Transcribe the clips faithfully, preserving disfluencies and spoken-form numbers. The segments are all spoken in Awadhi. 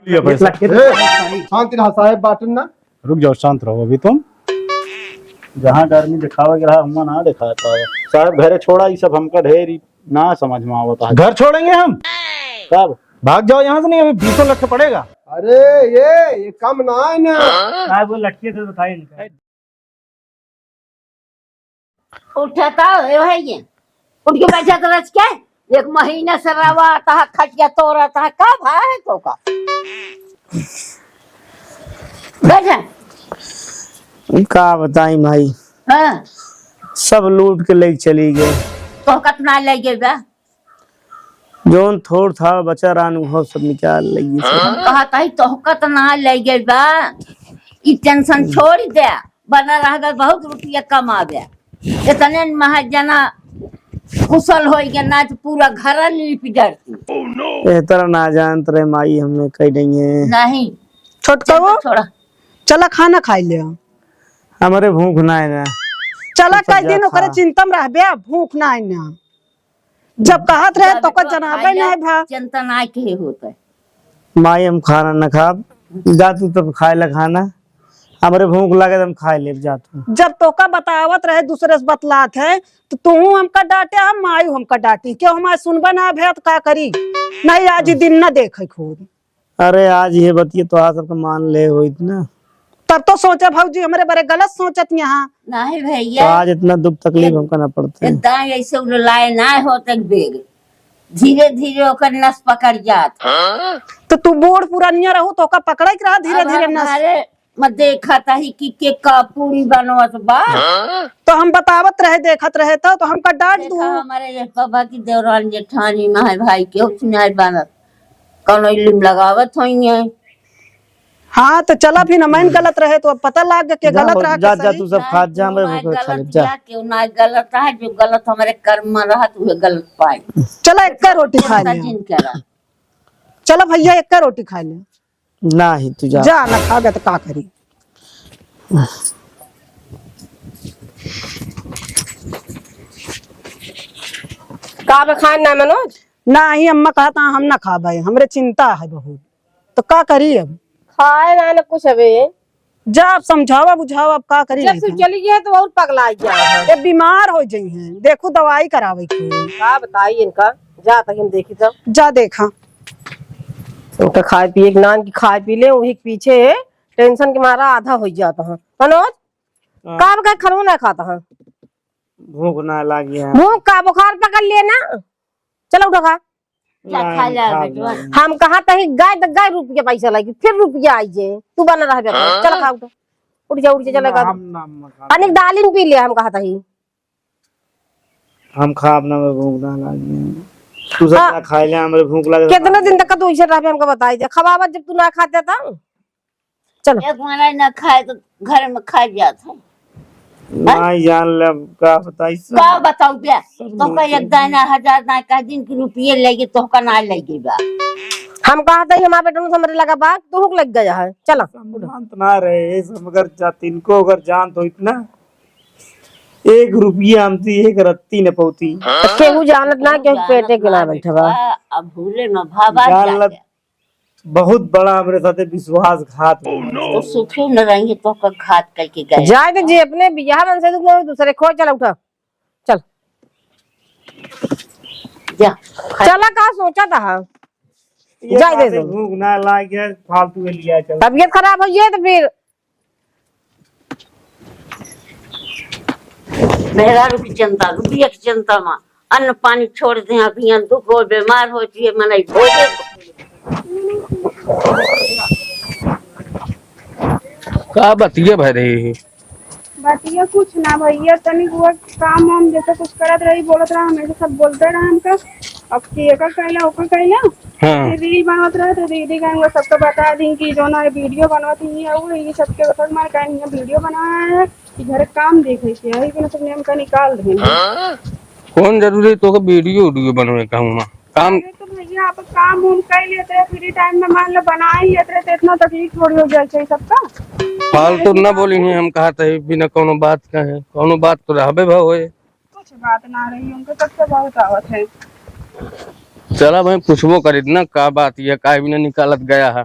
लिया पैसा। ए, शांति रहा साहेब, बाटन ना। रुक जाओ, शांत रहो अभी तुम। जहाँ गर्मी दिखावे के रहा, हुआं ना दिखाता है। साहेब, घरे छोड़ा, ई सब हमका ढेर ही ना समझ में आवता है। घर छोड़ेंगे हम? कब? भाग जाओ यहाँ से, नहीं अभी बीसों लठ पड़ेगा। अरे, ये, ये कम ना है ना। साहेब, वो लठिए से बताइए इनका। उठता है भाई, ये उठ के बैठा तो रच के एक महीना से रवा आता है, खटिया तोड़ता है, का भा है तो का? बैठा। का बताई माई, हाँ। सब लूट के लेके चली गए। तो कितना ले गए बा? जौन थोड़ था बचा रहन, वो सब निकाल लेगी। हम कहत हई, तोहका त ना ले गइल बा, ई टेंशन छोड़ दे, बना रहबे, बहुत रुपया कमाबे। इतने महाजना कुशल होई के ना तो पूरा घर लिप जरती। ए तरह ना जानत रहे माई, हमें कह देंगे। नहीं। छोटका वो? छोड़ा। चला खाना खाई ले। हमरे भूख ना है ना। चला, कई दिन ओकरे चिंता में रहबे, भूख ना है ना। जब कहत रहे तो का जनाबे नहीं भा। चिंता ना के होत है। माई, हम खाना न खाब, जा तू तब खाए ला खाना, हमरे भूख लगे त हम खाए लेब, जा तू। जब तोका बतावत रहे दूसरे से बतलात है, तो तू हमका डांटे, हम माई हमका डांटी, क्यों हमारे सुनबे ना भे तो का करी? नहीं, आज ही दिन न देखे खूब। अरे, आज ये बतिया तो आज सबके मान ले होइत ना। तब तो सोचा भौजी, हमरे बरे गलत सोचत यहाँ। नहीं भैया, तो आज इतना दुख तकलीफ एक, हमका ना पड़ते। एक दाई ऐसे उललाए ना होत एक बेग, धीरे धीरे ओकर नस पकड़ जात। तो तू बूढ़ पुरानिया रहू तो ओका पकड़े के रहा धीरे अब धीरे हम नस। घरे में देखत ही कि के का पूरी बनवत बा। तो हम बतावत रहे, देखत रहे तो, तो हमका डांट देखा दू। हमारे ये बाबा की देवरान जेठानी माय भाई के उसने बनत। कौनो इल्म लगावत होइहैं। हाँ, तो चला फिर, हमैं गलत रहे, तो अब पता लाग के जा गलत हो, रहा जा, के जा, सही। तू सब खा, जा, मैं भूख खा ले, जा। केहू ना गलत है, जो गलत हमरे कर्म में रहत, उहे गलत पाई। चला, एक्का रोटी खा ले। जिन करा। चला भैया, एक्का रोटी खा ले। नाही, तू जा। जा, ना खाबे तो का करी। का बे खाए ना मनोज? नाही, अम्मा कहत है, हम ना खाबे, हमरे चिंता है बहुत। तो का करी अब? खाए ना, ना कुछ अबे। जा, अब समझावा बुझावा, अब का करी जब नहीं से तो। चली गई है तो और पगला गया है। ये बीमार हो जाई हैं, देखू दवाई करावे के। का बताई इनका, जा तक हम देखी तब। जा देखा। इनका खाए पिए के नान की खाए पी ले, वही के पीछे है, टेंशन के मारा आधा हो जाता है। मनोज, हाँ। का अब का खाना ना खाता है? भूख ना लागी है। भूख का बुखार पकड़ लिए ना, चलो उठो खा। जा खा जा बेटवा। हम कहा तही गाय तो गाय रुपया पैसा लागी, फिर रुपया आई जे, तू बना रह बेटा, चल खा उठ। उठ जा, उठ जा, चला खा। हम ना, हम ना खाब। पानी डालिन पी लिया, हम कहा तही। हम खाब ना, मैं भूख ना लागी। तू सब हाँ। ना खाए ले, हमरे भूख लगे। कितना दिन तक तू ऐसे रहबे, हमका बताई दे। खवाबत जब तू ना खाते तो। चलो। एक महीना ना खाए तो घर में खा जात है। नहीं जान ले, अब का बताई सब। का बताऊ बे? सब तोहका लूट एक दाना हजार ना कह दिन के रुपये लेगे, तोहका ना लेगे बा। हम कहा था, हमारे बेटा हमरे लगा बा, तोहक लग गया है। चला। सम्मान तो ना रहे, ये सब अगर जा, तिनको अगर जान तो इतना, एक रुपया हमसे एक रत्ती न पौती। तो केहू जानत ना, केहू पेटे के ना बैठा बा। अब भूले में भावा जान जाके। बहुत बड़ा हमरे साथे विश्वासघात हो गया। तो सुखी न रही, तोहका घात करके गए। जाए दे जी, अपने बियाह मन से दुख नहीं, दूसरे खो, चल उठा, चल। जा। चला, का सोचा था? ये जाए दे बातें दो। भूख ना लागे, फालतू के लिया चल। तबीयत खराब हो जाए तो फिर मेहरारू की चिंता, रुपया की चिंता मा, अन्न पानी छोड़ दे, अभी दुख हो, बीमार हो, जिए मनई भोगे। का बतिया भय रही है? बतिया कुछ ना भैया, तनी हुआ काम वाम जैसे कुछ करत रही, बोलत रहा, हमेशा सब बोलते रहा हमका। अब कि एकर कहला, ओकर कहला। हाँ। फिर रील बनावत रहे तो दीदी का हमका सबका बता दी कि जो ना वीडियो बनवत ही है, वो ये सबके बता मार का नहीं वीडियो बनाया है कि घर काम देखे के, यही बिना सब नेम का निकाल दे। कौन जरूरी तो के वीडियो उडियो बनवे का हुआ? काम अरे तो भैया, आप काम उम कर लेते हैं, फ्री टाइम में मान लो बना ही लेते हैं, तो इतना तकलीफ थोड़ी हो जाए चाहिए सबका। फालतू ना बोली ही, हम कहा थे बिना कोनो बात कहे, कोनो बात तो रहबे भा होए। कुछ बात ना रही, उनको तब से बहुत आवत है। चला भाई, पूछबो करित ना का बात ये, काहे बिना निकालत गया है।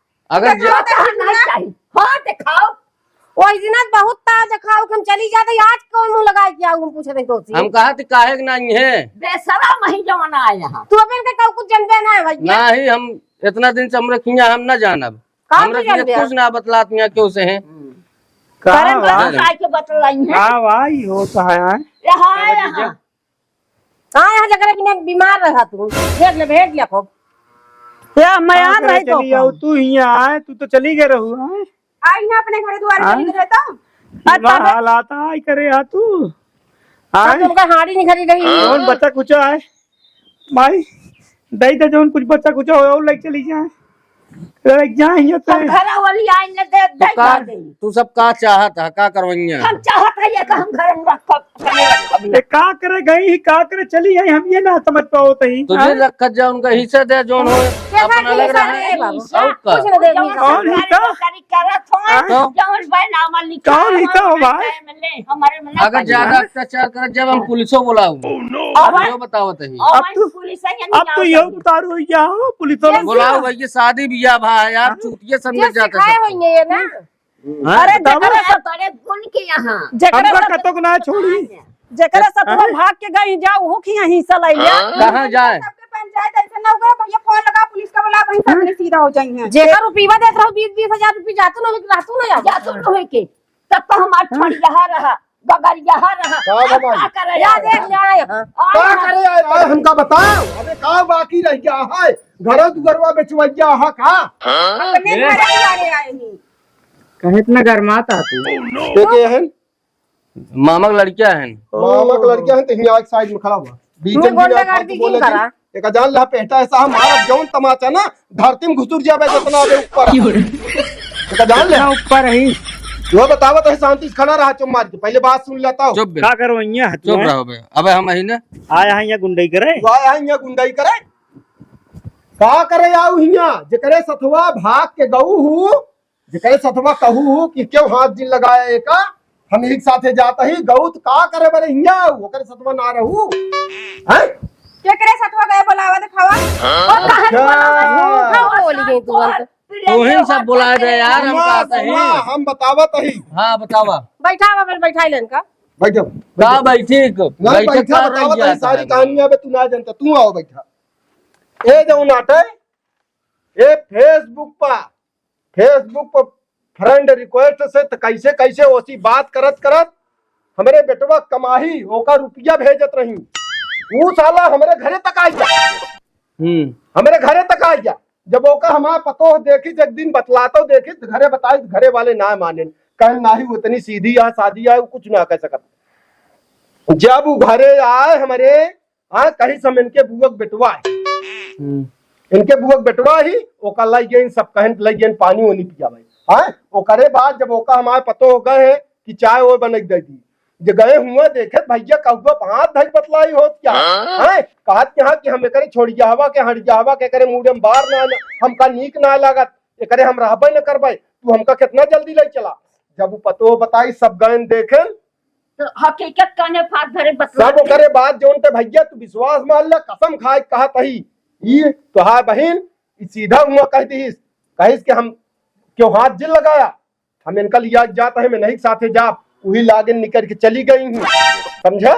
अगर तो जे- कहना चाहिए। हाँ, देखाओ। ओइ दिना बहुत ताव देखाओ कि हम चली जाते, आज कौन मुँह लगाए के आऊ, हम पूछत हई तोसे। हम कहत काहे के नाहीं है? बेशरम ही जमाना आया है। तू अपन के कहू कुछ जनबे ना है भैया। नाहीं, हम इतना दिन से हमरे किहाँ हम ना जानब। का हमरे तू किहाँ जानबे? कुछ ना बतलात मियाँ क्यों से हैं। का करे बा? बा? आए के बतलाई है। का बा, ई होत है, आए? यहाँ, यहाँ। हाँ, यहाँ जकरे बिना बीमार रहा तू। भेज ले, भेज ले खूब। या, मैं का याद करे रही तो चली आऊ, तू हियाँ आए, तू तो चली गए रहू, आए? आई ना अपने घरे दुआरे हाँ? चली गए तो। वाह, हालात आई करे आ तू। हाँ, आए? तुमका हाड़ी निखरी रही। कौन बच्चा कुचा है? माई, दई दे जौन कुछ बच्चा कुचा हो, और लेके चली जाए। लड़क जाए हियाँ तो। हम घरा वाली आई न दे, तो दे का, दे। तू सब का चाहत है, का करवइया? हम चाहत है ये कि हम घर में रखब, अपने रखब। ये का करे गई, का करे चली आई, हम ये ना समझ पावत ही। तुझे हाँ? रखत जा, उनका हिस्सा दे, जौन हो, कैसा अपना लग रहा है। हिस्सा दे बाबू? और का? कुछ ना दे, जौन हिस्सा। कौन सरकारी हिस्सा? नौकरी करत हो, हाँ? तो? जौन बैनामा लिखा कौन है, हिस्सा हो भाई? हमारे में ले, हमारे में ना अगर पड़ी। ज्यादा अत्याचार करत, जब हम पुलिसो बुलाऊ। अब हम जो बतावत ही। अब अब तू, पुलिस है या अब नहीं तो ये आवत? उतारू हो गया हो, पुलिस वाला। बुलाओ भैया, शादी बियाह भा है यार, हाँ? चूतिया समझ ये जाता सिखाए सब। होंगे ये ना। हाँ? अरे, बताओ। जकरा सब बड़े गुण के यहाँ। जकरा हमका सब कतोक ना छोड़ी। जकरा सब हाँ? भाग के गई जाओ, वो की यहीं से लाई लिया। कहाँ जाए? सबके पंचायत ऐसे ना हुआ, भैया फोन लगा, पुलिस का बुला, वहीं सामने सीधा हो जाएंगे। जेकर रुपया देत रहो, बीस बीस हजार रुपया, जातू ना हो, रातू ना जाओ। जातू ना हो के, तब तो हमार हाँ। छोड़ यहाँ रहा। बगरिया रहा। का अब बाबा? का करे या आए? देख ले आए हैं। आए का ना। करे आए? आए हमका बताओ। अबे का बाकी रह गया है? घरों दुअरवा बेचवैया है का? अपने ए? घरे दुआरे आए हैं। कहे इतना गरमात आ तू? ये के हैं? मामा के लड़किया हैं। मामा के लड़किया हैं, तो हियाँ एक साइड में खड़ा हुआ। बीच में में गोंडा बात गाड़ी बोले की करा। एका जान ला पेटा ऐसा हम मारब जौन तमाचा ना, धरती में घुसुर जाबे जतना अबे ऊपर। एका जान ले। ना ऊपर ही। जो बतावत है शांति से खड़ा रहा, चुप मार के। पहले बात सुन लेता हूँ। चुप बे। का करवइया है तू, चुप हैं? रहो बे। अबे हम ही ना। आया है यहाँ गुंडई करे। तू आया है यहाँ गुंडई करे। का करे आऊ हियाँ? जेकरे सथवा भाग के गऊ हूँ, जेकरे सथवा कहू हूँ कि क्यों हाथ जिन लगाया एका, हम एक साथे जात ही, गऊ त का करे बरे हियाँ, ओकरे सथवा ना रहू। हैं? केकरे सथवा गए बोलावा देखावा? ओ, कहाँ अच्छा। बोलावा? हम बोली गई तुरंत। तोहिन सब बुलाए दे यार, हम सुना, कहत ही। सुना, हम बतावत ही। हाँ, बतावा। बैठावा, फिर बैठाई लेन का। बैठो, का बैठो। बैठी? ना, बैठे बैठा, का बतावत रही ही, सारी कहानी अबे तू ना जानता, तू आओ बैठा। ए जौन आटे, ए Facebook पर, Facebook पर friend request से त कैसे कैसे ओसी बात करत करत हमरे बेटवा कमाही, ओका रुपया भेजत रही। ऊ साला हमरे घरे तक आइ गया। हम्म। हमरे घरे तक आइ गया। जब ओका हमार पतोह देखी, एक दिन बतलातो देखी, त घरे बताई, त घरे वाले ना मानेन। कहन, "नाही, वो इतनी सीधी आ, सादी आ, वो कुछ ना कह सकत।" जब ऊ घरे आए हमरे, हाँ, कही सम इनके बुआ के बेटवा है। हम्म। इनके बुआ के बेटवा ही, ओका लइ गइन, सब कहन लइ गइन, पानी ओनी पियावे। हाँ, ओकरे बाद जब ओका हमार पतोह गए हैं कि चाय वो बनइ के दइ दी, जे गए हुआ देखे, भइया कउआ हाथ धइ बतलाई होत क्या? हाँ? हैं? कहत क्या कि हम एकरे छोड़िया हवा के, हड़िया हवा के, एकरे मूड़े में बार ना, ना, हमका नीक ना लागत, एकरे हम रहबे न करबे, तू हमका कितना जल्दी लइ चला। जब ऊ पतोह बताई, सब गएन देखेन, तो हकीकत काने फाड़ धरे बतला सब दे। ओकरे बाद जौन ते भइया तू विश्वास मान ले, कसम खाए के कहत ही, ई तोहार बहिन, ई सीधा हुआ कह दिहिस, कहिस कि हम क्यों हाथ जिन लगाया, हम इनका लिया जात है, मैं नहीं साथे जाब, उही लागिन निकर के चली गई हूँ, समझा?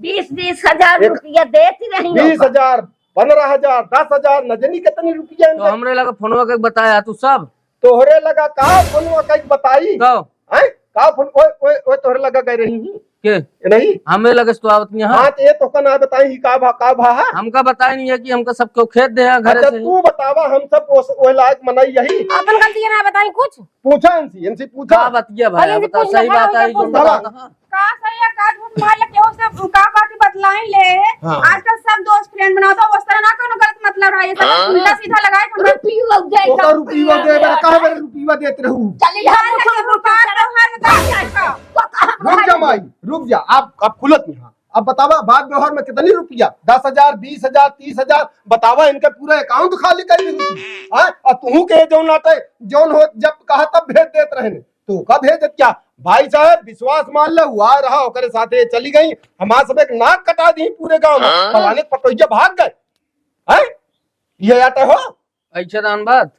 बीस बीस हजार एक रुपया देती रही बीस हजार, पन्द्रह हजार, दस हजार, न जानी कितनी रुपया तो इनका। हमरे लगे फोनवा के बताया तू सब? तोहरे लगा का फोनवा कइके बताई? का? हैं? का फोन? ओए, ओए, ओए, तोहरे लगा गए रही ही? के? ये नहीं? हमें लगे से तो आवत नहीं है। हाँ, तो ये तोहका ना बताई ही का भा, का भा है? हमका बताई नहीं है कि हमका सब क्यों खेत दे हैं घर अच्छा, से। तू बतावा, हम सब ओस-, ओए लायक मनई यही। अपन गलती ना बताई कुछ। पूछा इनसे, इनसे पूछा। का बतिया भाई, अरे, इनसे बता, पूछ सही ले, बात है, पूछ जो ले। बताता है। का सही है, का झूठ मार ले, केहू से का बात बतलाई ले। हाँ। आजकल सब दोस्त friend बनावत, उस तरह ना कोनो गलत मतलब रहा, ये सब हाँ? उल्टा सीधा लगाए, तो रुपयो लग जाए, ओकर रुपयो दे, बड़ा काहे बड़ा रुपयो देत रहू? चली जा, हम लोग के ऊपर तोहार बता जाए का। रुक जा माई, रुक जा, आप, आप खुलत नहीं, हाँ। अब बतावा, बात व्यवहार में कितनी रुपया? दस हजार, बीस हजार, तीस हजार, बतावा, इनका पूरा account खाली कर ली। हाँ? और तुहू के जौन आते, जौन हो, जब कहा तब भेज देत रहने। तू का भेजत क्या? भाई साहब, विश्वास मान ले, हुआ रहा, ओकरे साथे चली गई, हमार सब एक नाक कटा दी पूरे गांव में। हाँ? फलाने पटोहिया भाग गए। हैं? ये आटे हो? ऐसे दान बात?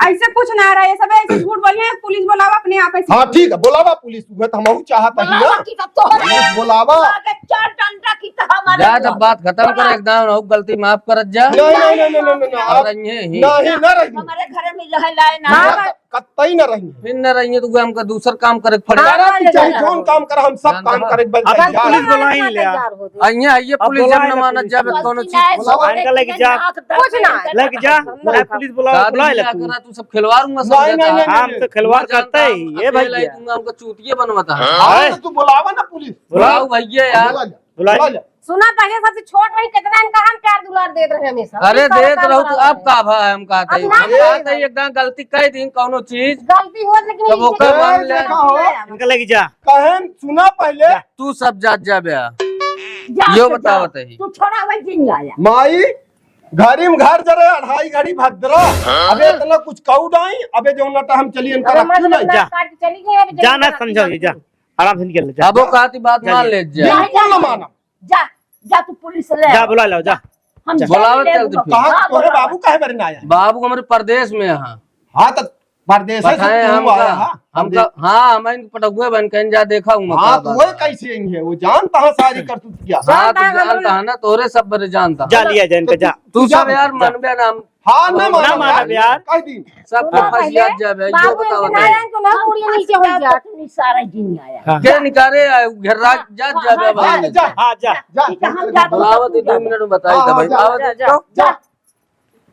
ऐसे कुछ ना रहा, ये सब ऐसे झूठ बोली है, पुलिस बुलावा अपने आप ऐसे। हाँ, ठीक है, बुलावा पुलिस, उहे तो हमहू चाहत हई ना। बुलावा कि तब तोहरे पुलिस बुलावा। लागे चार डंडा की तो हमारे जा, जब बात खत्म कर, एकदम हो गलती माफ करत जा। नहीं, नहीं, नहीं, नहीं, नहीं, नहीं, और आप रहिए ही। नहीं, ना रहिए। हमारे घर में रह लाए ना। ना, कतई ना रही। फिर ना रही तो हमका दूसर काम करे के पड़े। हाँ, करा भी चाहे जौन काम करा, हम सब काम करे के बल अपन तैयार पुलिस है। बुलाई ले। तैयार हो दे। आइए, आइए, अब पुलिस जब बुलाई न ले मानत पुलिस जाबे को। कोनो चीज। बुलावा, इनका लेके जा। कुछ ना। लेके जा। हम नहीं भाई, पुलिस बुलावा, शादी बुला ले बियाह तू। करा, तू सब खिलवाड़ हुआ नहीं, समझता नहीं, है। नहीं, हम नहीं। तो खिलवाड़ करते ही, ये भैया। तुम हमको चूतिया बनवाता है। हाँ, तो तू बुलावा ना पुलिस। बुलाओ। बुलाओ भैया यार। बुला ले। बुला ले। सुना, पहले सबसे छोट रही, कितना इनका हम प्यार दुलार देत रहे हमेशा। अरे, देत रहू तू, अब का भा है, हम कहते अब हैं। ना हम दे। कहते हैं, एकदम गलती कह दी, कौनो चीज। गलती होत, लेकिन तब इनके ओकर मान ले। देखा हो। इनका लेके जा। कहन, सुना पहले। तू सब जात जा बे। जा, यो तो बतावत जा। है। तू छोड़ा, वही दिन आया। माई, घड़ी में घर जरे, अढ़ाई घड़ी भद्रा। हाँ। अबे इतना कुछ कहू नहीं, अबे जौन ना हम चली, इनका अरे, रखी मतलब नहीं। ना जा। काट के चली गई, अबे जा ना, जल्दी समझाओ, जा। आराम से निकल ले, जा। अब वो कहती बात जा, मान जा। ले, जा। बिल्कुल ना माना। जा, जा तू पुलिस ले जा, आ। बुला लो, जा। हम जा। जेल बुलावे में चलते लेबो। फिर। कहाँ हाँ, तोरे बुलाओ। बाबू काहे बारे ना आया? बाबू हमारे परदेश में है। हाँ, तो परदेश से बताए तू हमका, आया, हाँ? हम हमका, दे- हाँ, हम इनको पटकुए बन कहीं जा देखा हूँ मैं हाँ, का तो बात वो है। कैसे ही है? वो जानता है सारी करतूत क्या। हाँ, जानता तो है, जानता है ना, तोरे सब बरे जानता है। जा लिया जा इनका, तो जा। तू, तू तू जा सब बे। यार जा। मनबे ना हम हाँ, ना ना मानब मानब यार। यार। कह दी। सब सुनो फंसियात पहले, जाबे, यो बाबू बताओ इनके तो। नारायण को ना मुड़िए नीचे हो जा। इतनी सारा जिन आया। हाँ। के निकारे आ, घर रात जात जाबे हाँ, बाबू। जा। हाँ, जा। जा। ठीक है, हम जा, बुलावत ही दो मिनट में बताई हाँ, था हाँ, भाई। जा, आवाज जा, जा, दो। जा।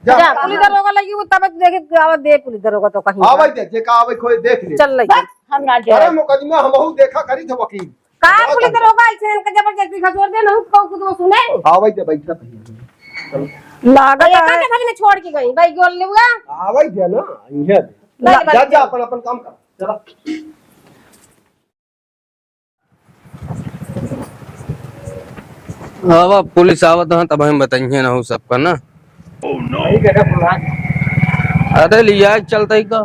जा। जा, पुलिस दरोगा लगी, वो तब देखे, आवाज दे पुलिस दरोगा तो कहीं। आवाज दे, जे का आवे कोई देख ले। चल ले। बस, हम ना जाए। अरे मुकदमा हमहू देखा करी थे वकील। का पुलिस दरोगा ऐसे इनका जबरदस्ती खसोर दे, नहीं तो कुछ वो सुने। आवे दे, बैठा था। लागत ये है। का जगह में छोड़ के गई, भाई गोल लेवा। आवे दे ना, इहे दे। जा, जा, जा, जा, जा। अपन, अपन काम कर। चला। आवा, पुलिस आवत है, तब हम बताइए ना हो सबका ना। अरे लिया चलते ही का।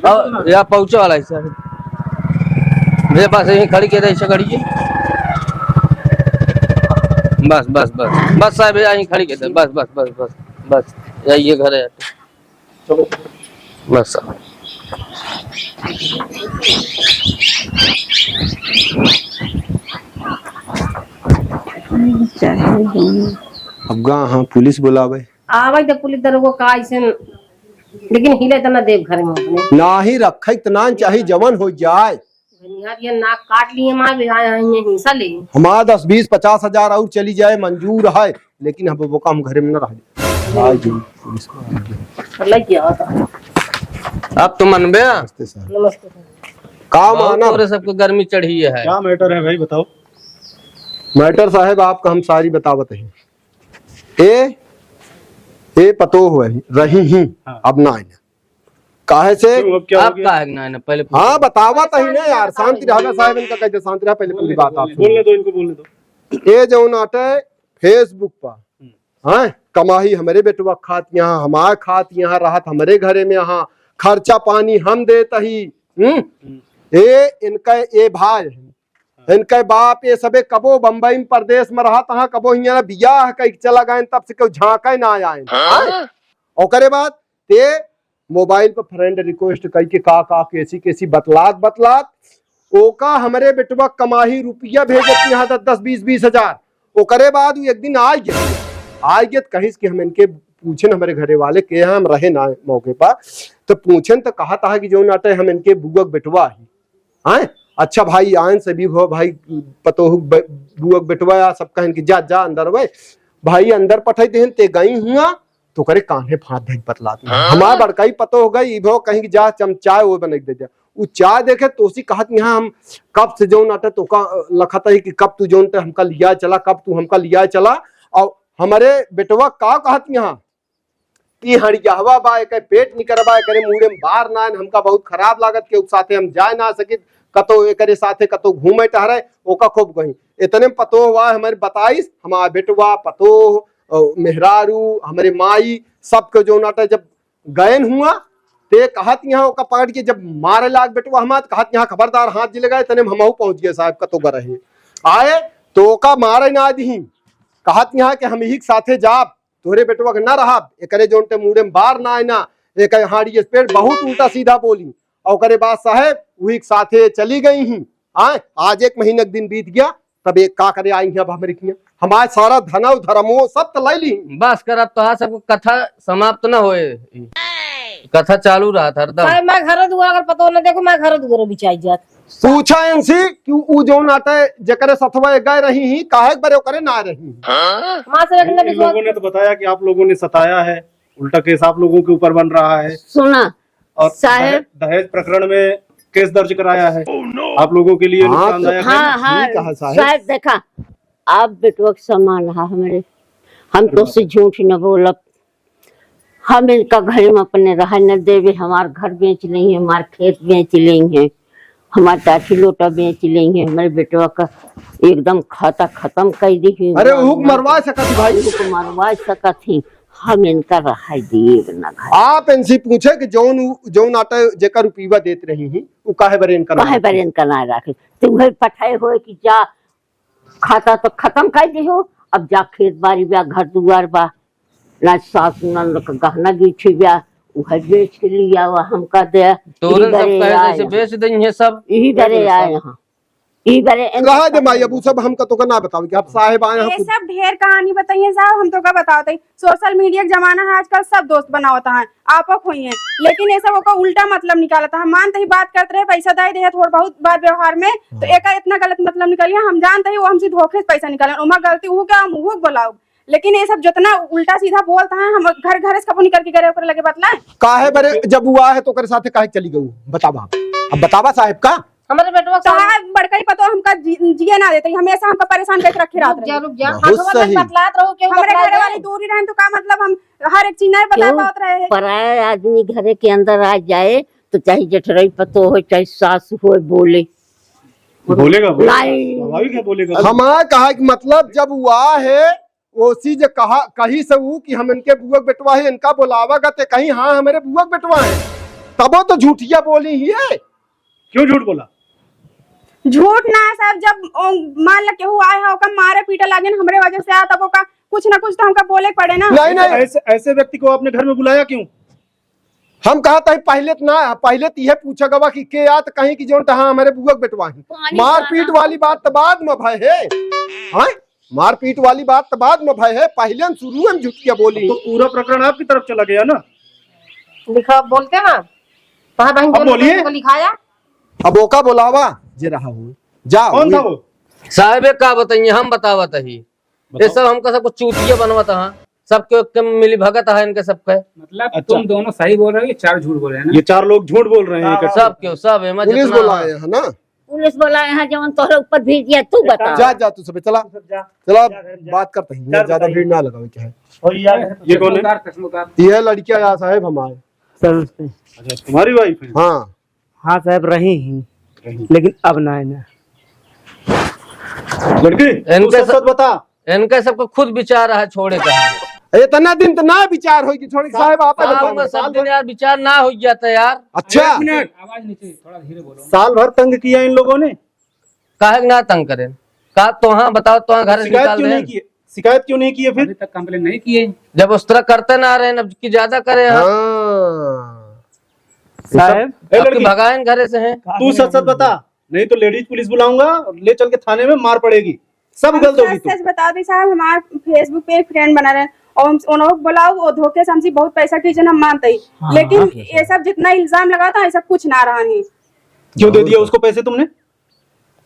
अब या पहुँचे वाला है सर। भैया बस यहीं खड़ी के दे, ऐसे खड़ी है। बस, बस, बस। बस साहब, भैया यहीं खड़ी के दे। बस, बस, बस, बस, बस। या ये घर है। चलो। बस साहब। अब गा हाँ पुलिस बुलावे। आवे तो पुलिस दरोगा का ऐसे लेकिन हिले त ना देब घर में अपने। नाही रखे त ना चाही, जवन हो जाए। निहार ये नाक काट लिए माँ, भी आए हैं ये हिंसा ले। हमार दस, बीस, पचास हजार और चली जाए, मंजूर है, लेकिन हम वो काम घरे में ना रह जाए। भाई जी, पुलिस को आ गया। लग गया होता। अब तो मनबे। नमस्ते सर। नमस्ते सर। काम और आना। तोरे सबको गर्मी चढ़ी है। क्या मैटर है भाई, बताओ। मैटर साहब, आपका हम सारी बतावत हैं। ए, ए पतोह है, रही ही, हाँ। अब ना आइना। काहे से? क्यों, अब क्या हो आप गया? काहे ना आइना? पहले हाँ, बतावा तही ना यार, शांति रहा ना साहब, इनका कहते शांति रहा, पहले बोलने पूरी दो, बात आप बोलने, सुनो। बोलने दो इनको, बोलने दो। ए जौन आटे Facebook पर, हम्म। हाँ, कमाही हमरे बेटवा खात यहाँ, हमार खात यहाँ, रहत हमरे घरे में यहाँ, खर्चा पानी हम देत ही, हम्म? हम्म। ए, इनका ए भाई है, इनके बाप ये सबे कबो बम्बई में परदेस में रहत हाँ, कबो हियाँ बियाह कइके चला गएन, तब से केहू झाँके ना आएन। हाँ? हाँ? ओकरे बाद ते मोबाइल पर friend request कइके का का केसी केसी बतलात बतलात ओका हमरे बेटवा कमाही रुपया भेजत यहाँ दस दस बीस बीस हजार। ओकरे बाद उ एक दिन आइ गए, आइ गए त कहिस कि हम इनके पूछेन हमरे घरे वाले के यहाँ हम रहे ना मौके पर, तो पूछेन तो कहत हा कि जौन आटे हम इनके बुआ के बेटवा ही। हैं? अच्छा भाई, आयन सभी हो भाई, पतोहू ब-, बुआ के बेटवा या सब कहन कि जा, जा अंदर वे। भाई अंदर पठाई देहन, ते गई हुआ, तो करे कान्हे फाँद धई बतलात में। हाँ? हमार बड़काई पतोह गई, ई भो कहीं कि जा, चम चाय वो बना के दे जा। उ चाय देखे, तोसी कहत यहाँ हम कब से जौन आटे तोका, अ, लखत है कि कब तू जौन ते हमका लिया चला, कब तू हमका लिया चला। और हमरे बेटवा का कहत यहाँ, ई हड़ियाहवा बा, एकर पेट निकरबा, एकरे मूड़े में बार ना आइन, हमका बहुत खराब लागत, केहू के साथे हम जाए ना सकित, कतो एकरे साथे कतो घूमे टहरे, ओका खूब कहीं। इतने में पतोह हुआ हमरे बताइस, हमार बेटवा, पतोह, अ, मेहरारू, हमरे माई, सबके जौन आटे जब गयन हुआ, ते कहत यहाँ ओका पकड़ के जब मारे लाग बेटवा हमार, कहत यहाँ खबरदार हाथ जिले गए, तने में हमहू पहुँच गए साहब कतो ग रहे। आए, तो ओका मारे ना दिही, कहत यहाँ कि हम यही के साथे जाब, तोहरे बेटवा के ना रहब, एकरे जौन ते मूड़े में बार ना आए ना, एक हाड़ी स्पीड बहुत उल्टा सीधा बोली। और ओकरे बाद साहेब वही के साथे चली गई ही। आए, आज एक महीना के दिन बीत गया, तब एक का करे आई हैं अब हमरे किया। हमारे सारा धनव धर्मो सब तो लै ली। बस कर, अब तोहार सबको कथा समाप्त न होए। कथा चालू रहत हरदम। साहेब, मैं घर दुआर अगर पतो न देखो, मैं घर दुआर बिचाई जात। पूछा इनसे कि उ जौन आटे जेकरे सथवा गए रही ही, काहे के बरे ओकरे ना रही? माँ से इन, इन लोगों ने तो बताया कि आप लोगों ने सताया है, उल्टा केस आप लोगों के ऊपर बन रहा है। सुना, और साहेब। दहे-, दहेज प्रकरण में केस दर्ज कराया है। आप लोगों के लिए हाँ, नुकसानदायक है। हाँ, हाँ, ठीक है साहेब। साहेब, देखा, आप बेटवा के समान हा हमरे, हम तो से झूठ न बोलब। हम इनका घर में अपने रह न देवे, हमार घर बेच लेंगे, हमार खेत बेच लेंगे, हमार टाठी लोटा बेच लेंगे, हमरे बेटवा का एकदम खाता खतम कर दी। अरे, उहुक मरवा सकत ही भाई। उहुक मरवा सकत ही, हम इनका रहाई देब ना घर। आप इनसे पूछे कि जौन उ-, जौन आटे जेकर रुपया देत रही ही, उ काहे बरे इनका ना काहे रखे? बरे इनका ना रखे? तुहै पठाए होए कि जा खाता तो खतम कर दिहो, अब जा खेत बारी बा, घर दुआर बा, ना सास ननद का गहना गीठी बा, उहै बेच के लियावा हमका दे। तोरे यही सब बरे कहे आए जैसे हैं। बेच देंगे सब। यही बरे आए हैं। यही बरे रहा दे माई, अब उ सब हमका तोका ना बतावे कि आप साहेब आए हैं ये खुद। सब ढेर कहानी बताइए साहब, हम तोका बतावत ही। Social media के जमाना है आजकल, सब दोस्त बनावत हैं, आपक हुई हैं, लेकिन ये सब ओका उल्टा मतलब निकालत हैं। हम मानत ही बात करत रहे, पैसा दे दे थोड़ा बहुत बात व्यवहार में, तो हाँ। एका इतना गलत मतलब निकलिया। हम जानत ही वो हमसे धोखे से पैसा निकाले, ओमा गलती उहू के, हम उहू के बोलाउब, लेकिन ये सब जितना उल्टा सीधा बोलत हैं, हम घर घर से कबो निकल के गए ओकरे लगे बतलाए। काहे बरे जब उ आए तो ओकरे साथे काहे चली गऊ? बतावा, अब बतावा साहेब का। हमरे बेटवा के साथ तोहार बड़कई पतो हमका जी-, जिए ना देते, हमेशा हमका परेशान करके रखे रहत रुक जा, रहे। रुक जा। बहुत सही। बतलात रहो, क्यों हमरे बतलाए घरे जाए? वाली दूरी रहन तो का मतलब हम हर एक चीज नहीं बता क्यों? पावत रहे हैं। पराया आदमी घरे के अंदर आ जाए तो चाहे जेठरई पतो हो, चाहे सास हो, बोले। बोलेगा, बोलेगा। नहीं। स्वाभाविक है, बोलेगा। हमार कहा कि मतलब जब हुआ है, ओसी जे कहा, कही से ऊ कि हम इनके बुआ के बेटवा है, इनका बोलावा गा ते कहीं, हाँ, हमरे बुआ के बेटवा है, तबो तो झूठिया बोली ही है। क्यों झूठ बोला? झूठ ना है साहब, जब ओ, मान ल केहू आए है, ओका मारे पीटे लागे न, हमरे वजह से आ, तब ओका कुछ ना कुछ तो हमका बोले पड़े ना। नहीं, नहीं। ऐसे, ऐसे व्यक्ति को आपने घर में बुलाया क्यों? हम कहत ही पहले त ना, पहले त इहे पूछा गवा कि के आ, त कहीं कि जौन त हाँ, हमरे बुआ के बेटवा ही। पानी मारपीट वाली बात त बाद में भय है। हाँ? मारपीट वाली बात त बाद में भय है, पहले हम शुरू में झुटिया बोली। तो पूरा प्रकरण आपकी तरफ चला गया ना? लिखा बोलते ना, साहब, हम अब बोलिए। को लिखाया। अब ओका बोलावा, जे रहा हो। जा, कौन था वो? वो? साहब, ये का बताइए, हम बतावत ही। ये बताओ। सब हमका सब कुछ चूतिया बनवत हैं, सबके, के मिली भगत है इनके सबके। मतलब, अच्छा। तुम दोनों सही बोल रहे हो, ये चार झूठ बोल रहे हैं ना? ये चार लोग झूठ बोल रहे हैं हाँ, इकट्ठे। सब क्यों, सब है, मैं पुलिस जितना बुलाए हैं ना? पुलिस वाला यहाँ जवन तोहरे ऊपर भेज दिया, तू बता। जा, जा, तू सब चला। तू सब जा। चला, जा घर में जा। बात करते हैं, चार ज्यादा बताइए। भीड़ ना लगावे के है। और ये यार, ये कौन है? चश्मा उतार, चश्मा उतार। ये लड़कियां यहाँ साहब हमारे। सर, नमस्ते। अच्छा, तुम्हारी वाइफ है? हाँ। हाँ साहब, रही ही, रही। लेकिन अब ना है ना। लड़की, तू इनके सच स-, सच बता। इनका सबको खुद विचार है छोड़े का। इतना दिन तो ना विचार होई कि छोड़े साहब, आप साल बताओ। में सब साल दिन भर यार विचार ना हो जाता यार। अच्छा। एक मिनट। आवाज नीचे, थोड़ा धीरे बोलो। साल भर तंग किया इन लोगों ने। काहे के ना तंग करें? का तो हाँ बताओ, तो हाँ घर से शिकायत निकाल क्यों दें? नहीं की? शिकायत क्यों नहीं की है फिर? अभी तक कंप्लेन नहीं की है। जब उस तरह करते ना रहे, अब की ज्यादा करे हैं। हाँ। साहब, ए, आपके लड़की। भगायन घरे से हैं। तू सच सच बता, नहीं तो लेडीज पुलिस बुलाऊंगा और ले चल के थाने में मार पड़ेगी, सब हम उगल दोगी सच तू। सच बता दी साहब, हमार Facebook पे एक फ्रेंड बना रहे और हम उन लोग बुलाओ, वो धोखे से हमसे बहुत पैसा खींचे, हम मानते ही। हाँ, लेकिन हाँ। ये सब जितना इल्जाम लगाता है, ऐसा कुछ ना रहा है। क्यों दे दिया उसको पैसे तुमने?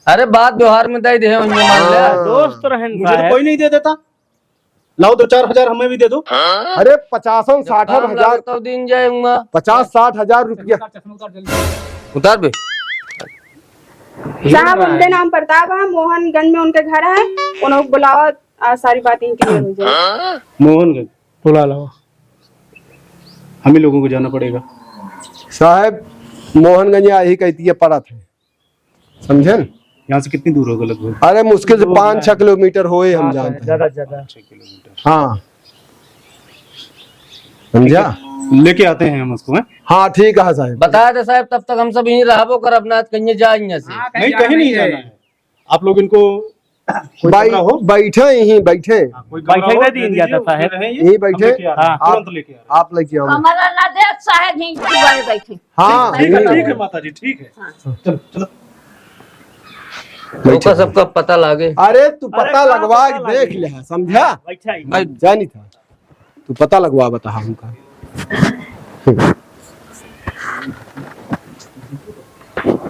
अरे बात व्यवहार में दे दे, उन्हें मान ले। हाँ। दोस्त रहन मुझे तो साहब। कोई नहीं दे देता। लाओ दो चार हजार हमें भी दे दो। अरे पचासन जब साठन काम हजार। लागे तब दिन जाए हुआ। पचास साठ हजार रुपया। चश्मा उतार, चश्मा उतार जल्दी। उतार बे। साहब, उनके नाम प्रताप है, मोहनगंज में उनके घर है, उन लोग बुलावा, आ, सारी बात इनकी क्लियर हो जाए। मोहनगंज। बुला लाओ। हम ही लोगों को जाना पड़ेगा। साहब, मोहनगंज यही कहती है, पड़त है, समझे न? यहाँ से कितनी दूर होगा लगभग? अरे, मुश्किल से दूर पाँच है। छह किलोमीटर होए, हम हाँ, जानते हैं। ज्यादा, ज्यादा। छह किलोमीटर। हाँ। समझा? लेके आते हैं हम उसको, हैं? हाँ, ठीक है साहब। बता दे साहब, तब तक हम सब यहीं रहबो करब ना, कहीं जाए यहाँ से। हाँ, कहीं नहीं, जाना कहीं नहीं नहीं है। जाना है। आप लोग इनको कोई बै-, खतरा हो? बैठे यहीं, बैठे। हाँ, कोई खतरा बैठे हो, ना दे दीन दीजिए, जाता उसमें है। रहें ये। यहीं बैठे। हम लेके आ रहे हैं, हाँ। तुरंत लेके आ रहे हैं। आप लेके आओ। कमला ना दे, साहब यहीं बैठे। हाँ, ठीक है, यहीं। ठीक है माता जी, ठीक है। हाँ। चलो, चलो। बैठे। ओका सबका पता लागे। अरे, तू अरे, पता कहाँ लगवा पता के लागे? देख ले, समझा? हाँ, बैठा ही। भाई, जानी था। तू पता लगवा बता हमका।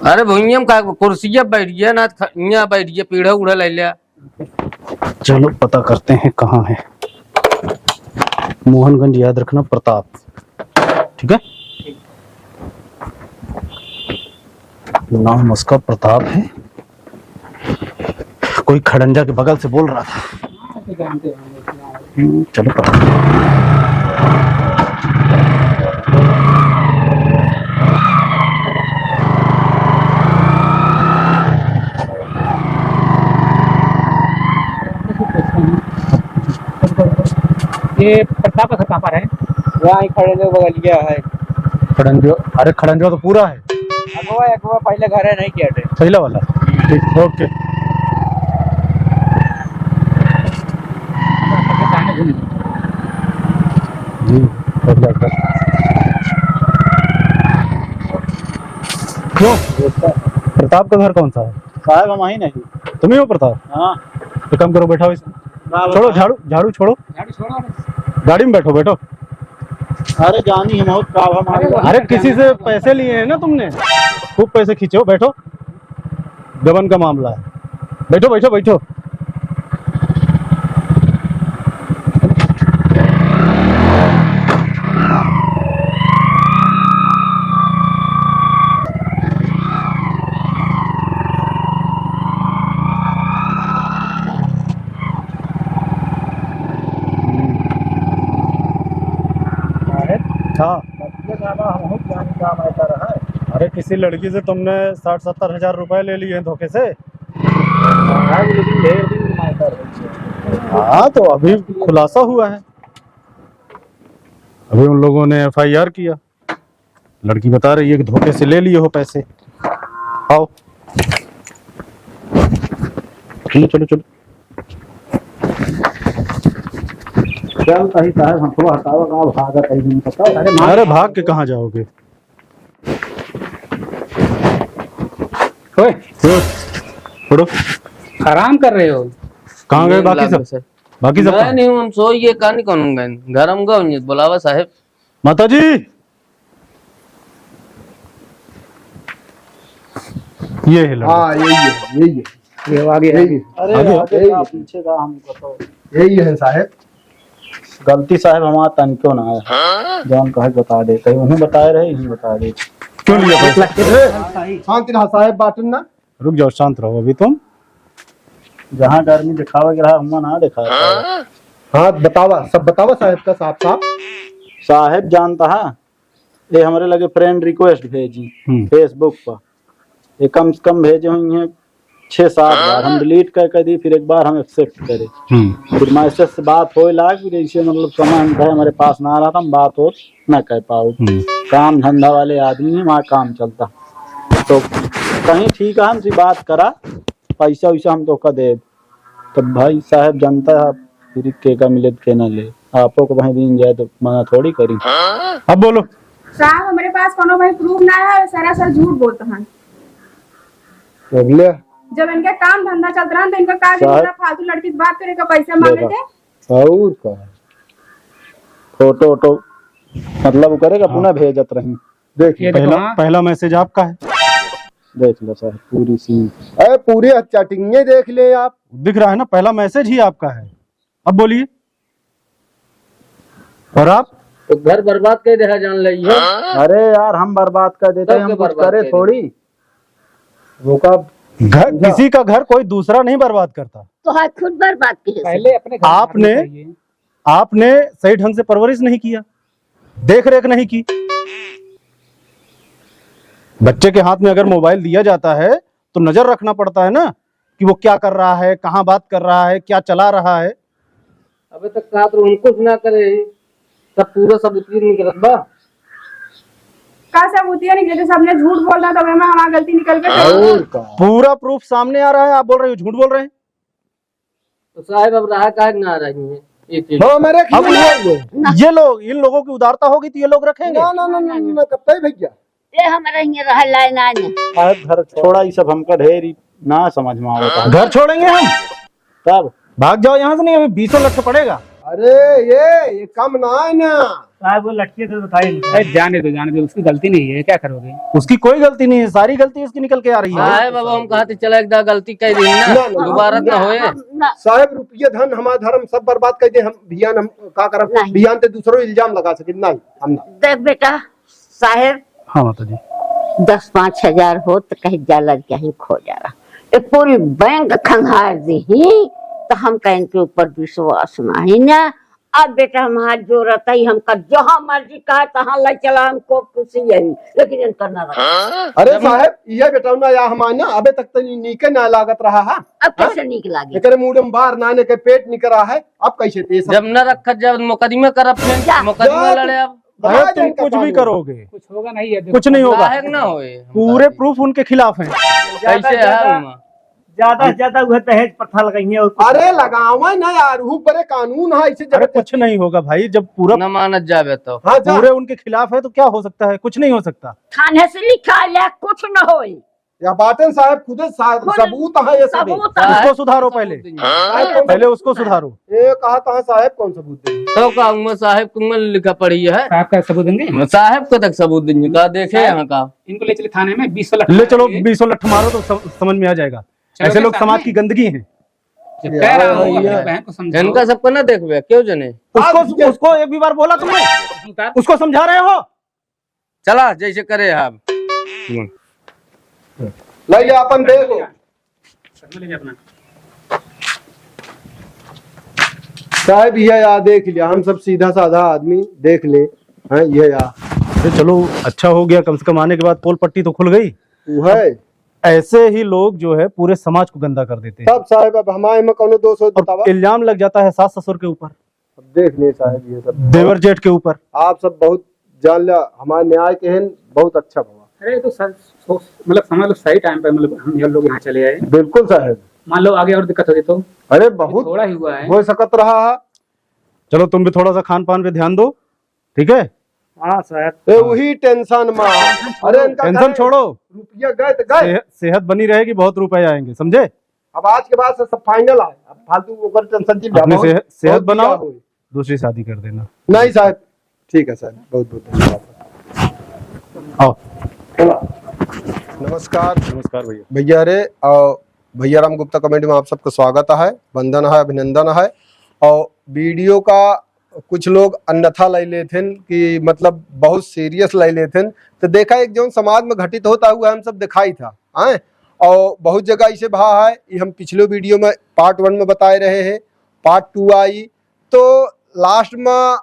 अरे भुइयां में का कुर्सिया बैठ गया ना, ख-, यहाँ बैठ गया, पीढ़ा उड़ा ले लिया। चलो पता करते हैं कहाँ है। मोहनगंज याद रखना, प्रताप, ठीक है? नाम उसका प्रताप है। कोई खड़ंजा के बगल से बोल रहा था। हम्म, चलो पता। ये प्रताप का घर कहाँ पर है? वहाँ ही खड़ंजो बगलिया है। खड़ंजो, अरे खड़ंजो तो पूरा है। अगवा, अगवा पहले घर है, नहीं किया थे। पहला वाला? ठीक, ओके। जी, बढ़िया, बढ़िया। क्यों? प्रताप का घर कौन सा है? साहब, हम वहीं नहीं। तुम ही हो प्रताप? हाँ। तो काम करो, बैठाओ इसे। ना, छोड़ो, बता। झाड़ू, झाड़ू छोड़ो। झाड़ू छोड़ो। गाड़ी में बैठो, बैठो। अरे जानी हम और का हम अरे, अरे, किसी से पैसे लिए हैं ना तुमने, खूब पैसे खींचे हो, बैठो। गबन का मामला है। बैठो, बैठो, बैठो। हाँ। अरे, किसी लड़की से तुमने साठ सत्तर हजार रुपए ले लिए हैं धोखे से? हाँ, तो अभी खुलासा हुआ है, अभी उन लोगों ने F I R किया। लड़की बता रही है कि धोखे से ले लिए हो पैसे। आओ, चलो, चलो, चलो। चल, सही साहब, हमको हटाओ, का भागत है, नहीं पता। अरे, मार अरे, भाग के कहाँ जाओगे? ओए। ओए, छोड़ो। आराम कर रहे हो? कहाँ गए बाकी सब? बाकी सब मैं कहाँ? नहीं हूँ, हम सोई गए, कहाँ नहीं, कौन गए? घर हम गए, बुलावा साहब। माता जी, ये है लड़का। हाँ, यही है, यही है। ये आगे, यही आगे। है। अरे, आगे? आगे यही का, है। पीछे का हमको तो। यही है साहेब। गलती साहेब हमार तनिको ना है। जौन कहे बता देते, उन्हें बताए रहे, यही बता देते। क्यों लिया पैसा? ए, शांति रहा साहेब, बाटन ना। रुक जाओ, शांत रहो अभी तुम। जहाँ गर्मी दिखावे के रहा, हुआं ना दिखावे के रहा। हाँ, बतावा, सब बतावा साहेब का साफ साफ। साहेब जानता है, ये हमरे लगे friend request भेजी हम्म। Facebook पर। ये कम से कम भेजे हुई हैं छः सात बार। हम delete कर, कर दी, फिर एक बार हम accept करे। हम्म। फिर message से बात होए लाग, फिर ऐसे मतलब समय हम कहे हमारे पास ना रहा था, हम बात हो ना कर पाओ। हम्म। काम धंधा वाले आदमी हैं, वहाँ काम चलता। तो कहीं ठीक है, हमसे बात करा, पैसा वैसा हम तोका देब। तो भाई साहेब जानता है, free के का मिले के ना ले, आपो को वहीं दिन जाए तो मना थोड़ी करी। अब बोलो। साहब, हमरे पास कोनो भाई proof ना है, सरासर झूठ बोलत हैं। अगले जब इनके काम धंधा चलत रहा तो इनका का साहब। जरूरत है फालतू लड़की से बात करे का, पैसा मांगे देखा। थे? और का? फोटो वोटो मतलब करेगा, हाँ। पुनः भेजत रही। देख ये देखो, पहला, हाँ। पहला message आपका है। देख लो साहब, पूरी scene। अरे पूरी chatting ये देख ले आप। दिख रहा है ना, पहला message ही आपका है। अब बोलिए। और आप? तो घर बर्बाद कर देहा जान लई है। अरे यार, हम बर्बाद कर देते हैं, सबके हम कुछ बर्बाद करे कर देते। थोड़ी। वो का घर, पूरा किसी का घर कोई दूसरा नहीं बर्बाद करता। तो है खुद बर्बाद किए से। पहले अपने घर आपने, झाड़ना चाहिए। आपने सही ढंग से परवरिश नहीं किया, देख रेख नहीं की। बच्चे के हाथ में अगर mobile दिया जाता है तो नजर रखना पड़ता है ना कि वो क्या कर रहा है, कहाँ बात कर रहा है, क्या चला रहा है। अबे तक का तो उनको सुना करे, तब पूरा सबूतिया निकलत बा। का सबूतिया निकले? तो सबने झूठ बोल रहा, तब में हमार गलती निकल के और का? पूरा proof सामने आ रहा है, आप बोल रहे हो झूठ बोल रहे हैं। तो साहब अब रहा काहे ना रही है ये चीज? हाँ, हमारे अब खिलाफ ये, ये लोग, इन लोगों की उदारता होगी तो ये लोग रखेंगे। ना, ना, ना, ना, ना, कब तक भैया? ये हमारे हियाँ रहे लाए ना ने। साहब घर छोड़ा, ये सब हमका ढेर ही ना समझ में आवता है। घर छोड़ेंगे हम? तब? भाग जाओ यहाँ से, नहीं अभी बीसों लठ पड़ेगा। अरे ये, ये कम ना है ना। साहब वो लठिए से उठाए नहीं। अरे जाने दो, जाने दो, उसकी गलती नहीं है, क्या करोगे? उसकी कोई गलती नहीं है, सारी गलती इसकी निकल के आ रही है। साहब अब हम कहते चला एक दा गलती कर दी ना, ना, ना, दोबारा ना, ना होए। हम ना। साहब रुपये धन हमारा धर्म सब बर्बाद कर दे, हम भियान हम का करब? नहीं। भियान ते दूसरो इल्जाम लगा सके, नहीं, हम ना। देख बेटा, साहेब, हाँ, माता जी। दस पाँच हजार हो तो कहीं जा लड़किया ही खो जा रहा। ये पूरी बैंक खंगार दी ही, तो हम कहीं के ऊपर विश्वास नहीं ना। अब बेटा हम हाथ जोड़त ही, हमका जहाँ मर्जी कहा तहाँ ले चला, हमको खुशी यही, लेकिन इनका ना रखा। अरे जब साहेब, ये बेटा ना या हमार ना, अबे तक तो नी-, नीके ना लागत रहा है। अब हाँ? कैसे नीक लागे? एकरे मुंह में बार ना ने के पेट निकरा है, अब कैसे ते सब? जब न रखत जब मुकदमा करब फिर, जा। मुकदमा जा लड़े तू। अब। अरे, तुम कुछ भी करोगे, कुछ होगा नहीं, ये देखो। कुछ नहीं होगा। काहे ना होए, हम पूरे बताते। Proof उनके खिलाफ हैं। ज्यादा कैसे से है ज्यादा, उमा? ज्यादा से ज्यादा वह दहेज प्रथा लगाई है और कुछ अरे, नहीं। लगावे ना यार, ऊपरे कानून है, ऐसे अरे, जगह कुछ नहीं होगा भाई, जब पूरा न मानत जावे तो। हाँ, जा। पूरे उनके खिलाफ है तो क्या हो सकता है? कुछ नहीं हो सकता। थाने से लिखा ले, कुछ न होई। या बातें साहेब खुदे सा-, खुद सबूत है ये सभी। सबूत है। उसको सुधारो पहले। साहेब कौन पहले उसको सुधारो। ये कहा था साहेब कौन सबूत देंगे? तो का उमा साहेब को उमा लिखा पढ़ी है? साहब का सबूत देंगे? साहेब को तक सबूत देंगे, का देखे साहब, यहाँ का? इनको ले चले थाने में, बीस लठ ले चलो, मारेंगे। बीस लठ मारो तो सम-, समझ में आ जाएगा। चलो ऐसे लोग समाज की गंदगी हैं। जब कह रहा हूँ, अपनी बहन को समझाओ। इनका सबको ना देखबे, क्यों जने? उसको, उसको एक भी बार बोला तुमने? उसको समझा रहे हो? चला, जैसे करे आप। ले जा, अपन देख लो। साहब, ये या देख लिया, हम सब सीधा साधा आदमी, देख ले। हाँ, ये या। अरे चलो, अच्छा हो गया, कम से कम आने के बाद पोल पट्टी तो खुल गई। वो है। ऐसे ही लोग जो है पूरे समाज को गंदा कर देते हैं। तब साहब, अब हमारे में कौनो दोष हो, और बतावा। इल्जाम लग जाता है सास ससुर के ऊपर। अब देख ले साहब, ये सब देवर जेठ के ऊपर। आप सब बहुत जान लिया, हमारे न्याय के हैं, बहुत अच्छा भवा। अरे, ये तो सर, सो-, मतलब, समझ लो, सही time पे, मतलब, हम ये लोग यहाँ चले आए। बिल्कुल साहब। मान लो, आगे और दिक्कत होती तो? अरे, बहुत थोड़ा ही हुआ है। हो सकत रहा है। चलो, तुम भी थोड़ा सा खान पान पे ध्यान दो, ठीक है? हाँ साहब। ए, वही tension में। अरे, इनका tension छोड़ो। रुपया गए तो गए। सेह-, सेहत बनी रहेगी, बहुत रुपए आएंगे, समझे? अब आज के बाद से सब final है, अब फालतू ओकर tension की अपने बहुत, सेह-, सेहत बहुत बनाओ, बुरा होई। दूसरी शादी कर देना। नहीं साहब, ठीक है साहब, बहुत बहुत धन्यवाद। आओ। चलो। नमस्कार। नमस्कार भैया। भैया रे, और भैया राम गुप्ता comedy में आप सबका स्वागत है, वंदन है, अभिनंदन है। और video का कुछ लोग अन्यथा ले लेथिन कि मतलब बहुत serious ले लेथिन, तो देखा एक जौन समाज में घटित होता हुआ हम सब दिखाई था, हैं? और बहुत जगह ऐसे भा है, ये हम पिछले video में part one में बताए रहे हैं, part two आई, तो last में,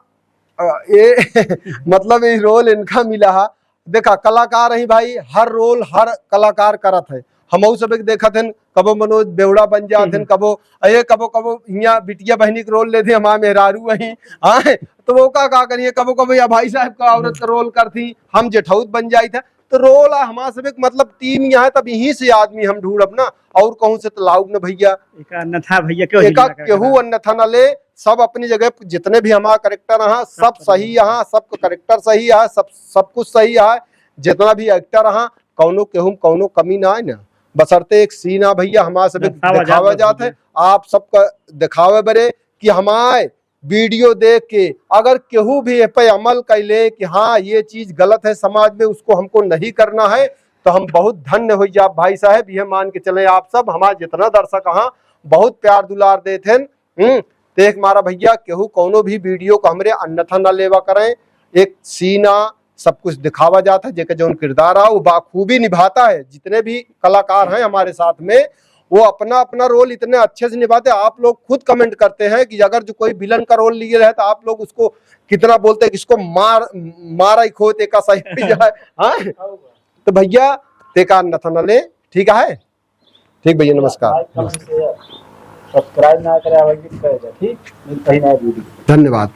अ, ये मतलब ये role इनका मिला है। देखा, कलाकार ही भाई, हर role हर कलाकार करत है। हमहू सब एक देखत हन, कबो मनोज बेवड़ा बन जात हन, हम्म। कबो, ए, कबो, कबो हियाँ बिटिया बहनी के role लेते, हमार मेहरारू वही, हाँ, तो वो का, का करिए, कबो, कबो या भाई साहब का औरत का role करती, हम जेठौत बन जाइत है, तो role आ हमार सब एक मतलब team यहाँ है, तब यहीं से आदमी हम ढूंढब ना, और कहूँ से तो लाउब ना भैया। एक अन्यथा भैया क्यों एका हिला कर केहू रहा? अन्यथा ना ले, सब अपनी जगह जितने भी हमार character हैं, सब सब सही हैं, सबका character सही है, सब, सब कुछ सही है, जितना भी actor हैं, कौनो केहू में कौनो कमी ना है ना, बशर्ते एक scene आ भैया हमार सब एक दर्शावा जात दिखावा बस जात है, भैया। आप सबका दिखावे बरे कि हमारे video देख के अगर केहू भी ए पे अमल कर ले कि हाँ, ये चीज गलत है समाज में, उसको हमको नहीं करना है, तो हम बहुत धन्य हो जाब भाई साहब। ये मान के चले आप सब, हमारे जितना दर्शक हाँ बहुत प्यार दुलार देत हैं। हम्म, तो एक मारा भैया केहू कौनो भी video को हमरे अन्यथा ना लेवा करें। एक scene आ, सब कुछ दिखावा जात है, जेकर जौन किरदार आ वो बाखूबी निभाता है। जितने भी कलाकार हैं हमारे साथ में, वो अपना अपना role इतने अच्छे से निभाते हैं। आप लोग खुद comment करते हैं कि अगर जो कोई villain का role लिए रहे तो आप लोग उसको कितना बोलते हैं कि इसको मार, मारा ही खोते का सही हो जाए। हाँ, तो भैया तेका अन्यथा न ले, ठीक है, ठीक भैया, नमस्कार। Like, comment, share, subscribe ना करे, आवाज भी करे जा, ठीक? मिलते हैं नया video। धन्यवाद।